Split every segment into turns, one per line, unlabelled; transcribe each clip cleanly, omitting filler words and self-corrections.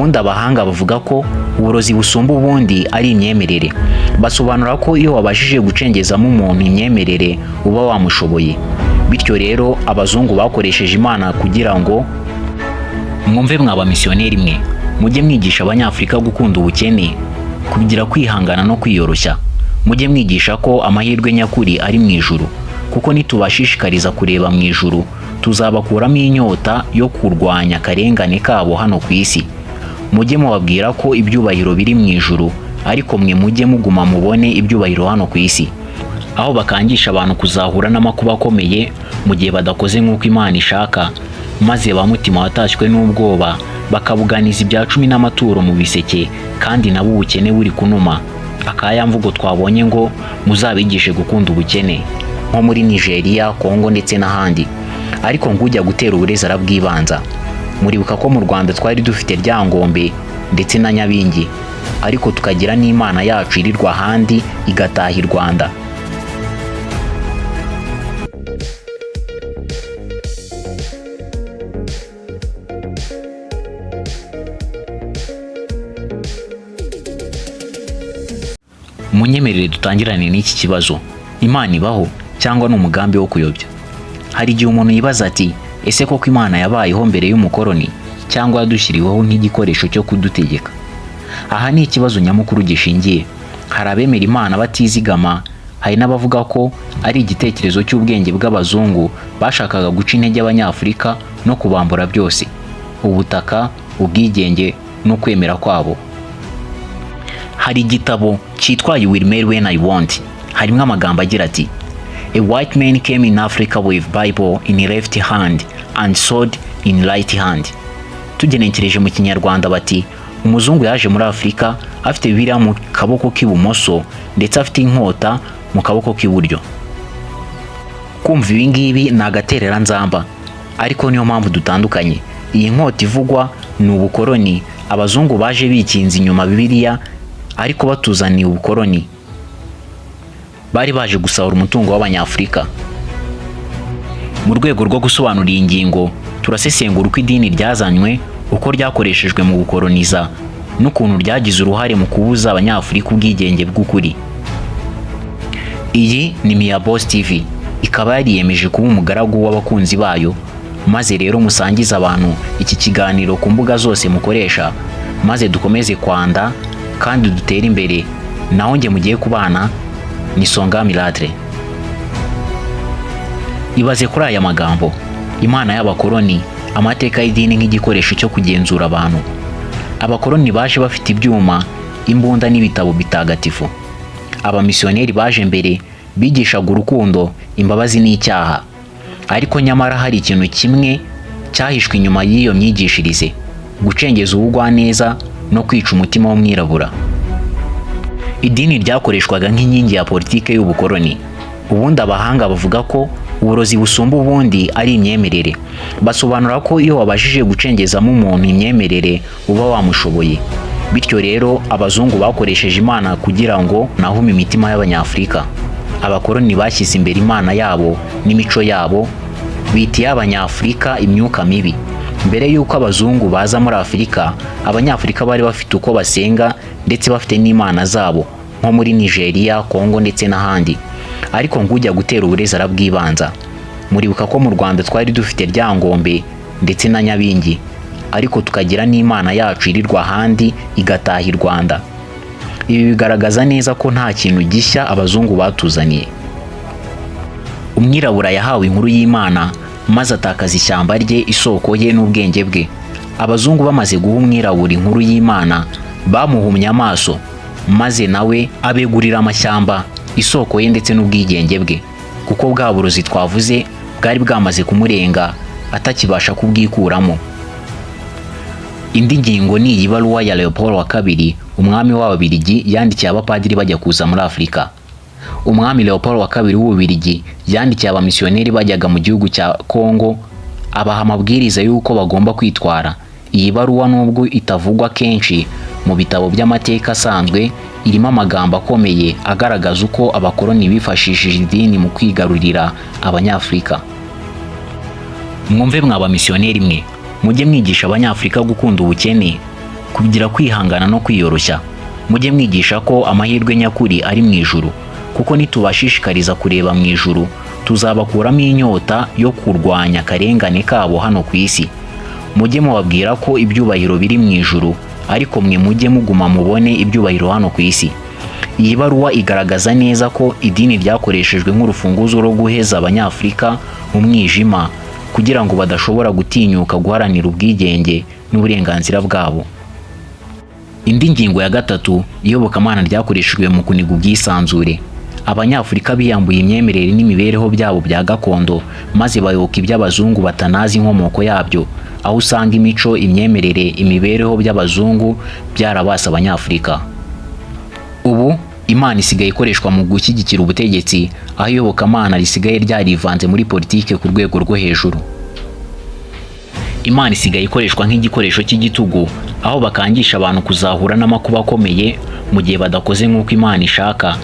Ubundi abahanga bavuga ko uburozi busumba ubundi ari imyemerere. Basobanura ko iyo wabashije gucengezamo umuntu imyemerere uba wamushoboye. Bityo rero abazungu bakoresheje Imana kugira ngo mwumve. Mwa bamisiyoneri mwe, mujye mwigisha Abanyafurika gukunda ubukene, kugira kwihangana no kwiyoroshya. Mujye mwigisha ko amahirwe nyakuri ari mu ijuru, kuko nitubashishikariza kureba mu ijuru tuzabakuramo inyota yo kurwanya akarengane kabo hano ku isi. Mujye mubabwira ko ibyubahiro biri mu ijuru, ariko mwe mujye muguma mubone ibyubahiro hano ku isi, aho bakangisha abantu kuzahura n'amakuba akomeye mu gihe badakoze nk'uko Imana ishaka, maze ba mutima watashywe n'ubwoba bakabuganiza ibya cumi n'amaturo mu biseke, kandi nabo ubukene buri kunuma. Akaya mvugo twabonye ngo muzabigishe gukunda ubukene, nko muri Nigeria, Kongo ndetse n'ahandi. Ariko ngo ujya gutera uburezi arabwibanza. Muribuka ko mu Rwanda twari dufite Ryangombe ndetse na Nyabingi, ariko tukagira n'Imana yacu irirwa ahandi igataha i Rwanda. Munyemerere dutangirane n'iki kibazo: Imana ibaho cyangwa ni umugambi wo kuyobya? Hari igihe umuntu yibaza ati: ese koko Imana yabayeho mbere y'umukoroni, cyangwa yadushyiriweho nk'igikoresho cyo kudutegeka? Aha ni ikibazo nyamukuru gishingiye. Hari abemera Imana batizigama, hari n'abavuga ko ari igitekerezo cy'ubwenge bw'abazungu bashakaga guca intege Abanyafurika no kubambura byose: ubutaka, ubwigenge no kwemera kwabo. Hari igitabo cyitwa You Will Marry When I Want, harimo amagambo agira ati: "A white man came in Africa with Bible in left hand and sword in right hand." Tugenekereje mu Kinyarwanda bati: umuzungu yaje muri Afurika afite Bibiliya mu kaboko k'ibumoso ndetse afite inkota mu kaboko k'iburyo. Kumva ibi ngibi ni agatereranzamba, ariko niyo mpamvu dutandukanye. Iyi nkota ivugwa ni ubukoroni. Abazungu baje bikinze inyuma Bibiliya, ariko batuzaniye ubukoroni. Bari baje gusahura umutungo w'Abanyafurika. Mu rwego rwo gusobanura iyi ngingo, turasesengura uko idini ryazanywe, uko ryakoreshejwe mu gukoroniza, n'ukuntu ryagize uruhare mu kubuza Abanyafurika ubwigenge bw'ukuri. Iyi ni Mia Boss TV, ikaba yariyemeje kuba umugaragu w'abakunzi bayo. Maze rero musangize abantu iki kiganiro ku mbuga zose mukoresha, maze dukomeze kwanda kandi dutere imbere. Naho njye mugiye kubana ni Songa Milatre. Ibaze kuri aya magambo: Imana y'abakoroni, amateka y'idini nk'igikoresho cyo kugenzura abantu. Abakoroni baje bafite ibyuma, imbunda n'ibitabo bitagatifu. Abamisiyoneri baje mbere bigishaga urukundo, imbabazi n'icyaha, ariko nyamara hari ikintu kimwe cyahishwe inyuma y'iyo myigishirize: gucengeza ubugwaneza no kwica umutima w'umwirabura. Idini ryakoreshwaga nk'inkingi ya politike y'ubukoroni. Ubundi abahanga bavuga ko uburozi busumba ubundi ari imyemerere. Basobanura ko iyo wabashije gucengezamo umuntu imyemerere uba wamushoboye. Bityo rero abazungu bakoresheje Imana kugira ngo nahume imitima y'Abanyafurika. Abakoroni bashyize imbere Imana yabo n'imico yabo, bita iy'Abanyafurika imyuka mibi. Mbere y'uko abazungu baza muri Afurika, Abanyafurika bari bafite uko basenga ndetse bafite n'imana zabo, nko muri Nigeria, Kongo ndetse n'ahandi. Ariko ngo ujya gutera uburezi arabwibanza. Muribuka ko mu Rwanda twari dufite Ryangombe ndetse na Nyabingi, ariko tukagira n'Imana yacu irirwa ahandi igataha i Rwanda. Ibi bigaragaza neza ko nta kintu gishya abazungu batuzaniye. Umwirabura yahawe inkuru y'Imana maze atakaza ishyamba rye, isoko ye n'ubwenge bwe. Abazungu bamaze guha umwirabura inkuru y'Imana, bamuhumye amaso, maze nawe abegurira amashyamba, isoko ye ndetse n'ubwigenge bwe, kuko bwa burozi twavuze bwari bwamaze kumurenga atakibasha kubwikuramo. Indi ngingo ni iyi baruwa ya Leopold wa kabiri, umwami w'Ababiligi, yandikiye abapadiri bajya kuza muri Afurika. Umwami Leopold wa kabiri w'Ububiligi yandikiye abamisiyoneri bajyaga mu gihugu cya Kongo, abaha amabwiriza y'uko bagomba kwitwara. Iyi baruwa, nubwo itavugwa kenshi mu bitabo by'amateka asanzwe, irimo amagambo akomeye agaragaza uko abakoloni bifashishije idini mu kwigarurira Abanyafurika. Mwumve mwa bamisiyoneri mwe, mujye mwigisha Abanyafurika gukunda ubukene, Kugira kwihangana no kwiyoroshya. Mujye mwigisha ko amahirwe nyakuri ari mu ijuru, kuko nitubashishikariza kureba mu ijuru tuzabakuramo inyota yo kurwanya akarengane kabo hano ku isi. Mujye mubabwira ko ibyubahiro biri mu ijuru, ariko mwe mujye muguma mubone ibyubahiro hano ku isi. Iyi baruwa igaragaza neza ko idini ryakoreshejwe nk'urufunguzo rwo guheza Abanyafurika mu mwijima, kugira ngo badashobora gutinyuka guharanira ubwigenge n'uburenganzira bwabo. Indi ngingo ya gatatu: iyobokamana ryakoreshejwe mu kuniga ubwisanzure. Abanyafurika biyambuye imyemerere n'imibereho byabo bya gakondo, maze bayoboka iby'abazungu batanazi inkomoko yabyo, aho usanga imico, imyemerere, imibereho by'abazungu byarabase Abanyafurika. Ubu Imana isigaye ikoreshwa mu gushyigikira ubutegetsi, aho iyobokamana risigaye ryarivanze muri politike ku rwego rwo hejuru. Imana isigaye ikoreshwa nk'igikoresho cy'igitugu, aho bakangisha abantu kuzahura n'amakuba akomeye mu gihe badakoze nk'uko Imana ishaka,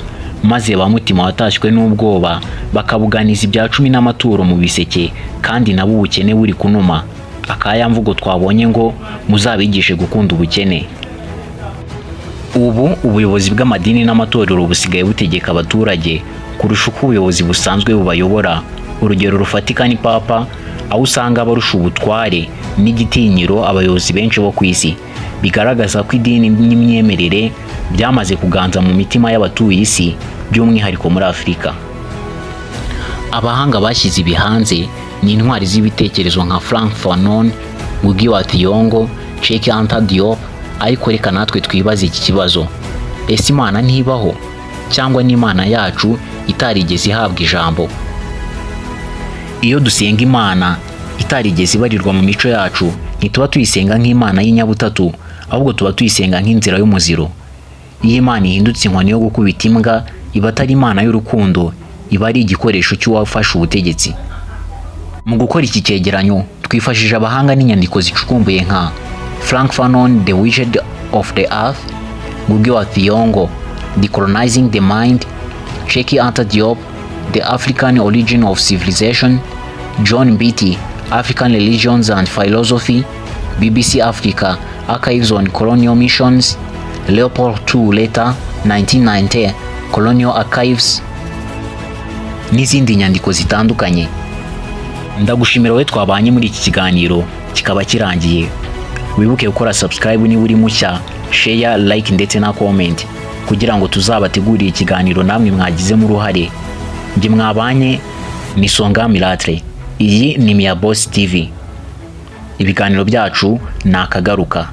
maze ba mutima watashywe n'ubwoba bakabuganiza ibya cumi n'amaturo mu biseke, kandi nabo ubukene buri kunuma. Akaya mvugo twabonye ngo muzabigishe gukunda ubukene. Ubu ubuyobozi bw'amadini n'amatorero busigaye butegeka abaturage kurusha uko ubuyobozi busanzwe bubayobora. Urugero rufatika ni Papa, aho usanga abarusha ubutware n'igitinyiro abayobozi benshi bo ku isi. Bigaragaza ko idini n'imyemerere byamaze kuganza mu mitima y'abatuye isi, by'umwihariko muri Afurika. Abahanga bashyize ibi hanze ni intwari z'ibitekerezo nka Frank Fanon, Ngugi wa Thiong'o, Cheikh Anta Diop. Ariko reka natwe twibaze iki kibazo: ese Imana ntibaho, cyangwa n'Imana yacu itarigeze ihabwa ijambo? Iyo dusenga Imana itarigeze ibarirwa mu mico yacu, ntituba tuyisenga nk'Imana y'inyabutatu, ahubwo tuba tuyisenga nk'inzira y'umuziro. Iyo Imana ihindutse inkoni yo gukubita imbwa, iba atari Imana y'urukundo, iba ari igikoresho cy'uwafashe ubutegetsi. Mu gukora iki cyegeranyo twifashishije abahanga n'inyandiko zicukumbuye nka Frank Fanon, The Wretched of the Earth, Ngugi wa Thiong'o, Decolonizing the Mind, Cheikh Anta Diop, The African Origin of Civilization, John Mbiti, African Religions and Philosophy, BBC Africa Archives on Colonial Missions, Leopold II Letter, 1990, Colonial Archives, n'izindi nyandiko zitandukanye. Ndagushimira wowe twabanye muri iki kiganiro kikaba kirangiye. Wibuke gukora subscribe niba uri mushya, share, like ndetse na comment, kugira ngo tuzabategurire ikiganiro namwe mwagizemo uruhare. Njye mwabanye ni Songa Miracle, iyi ni Mia Boss TV. Ibiganiro byacu ni akagaruka.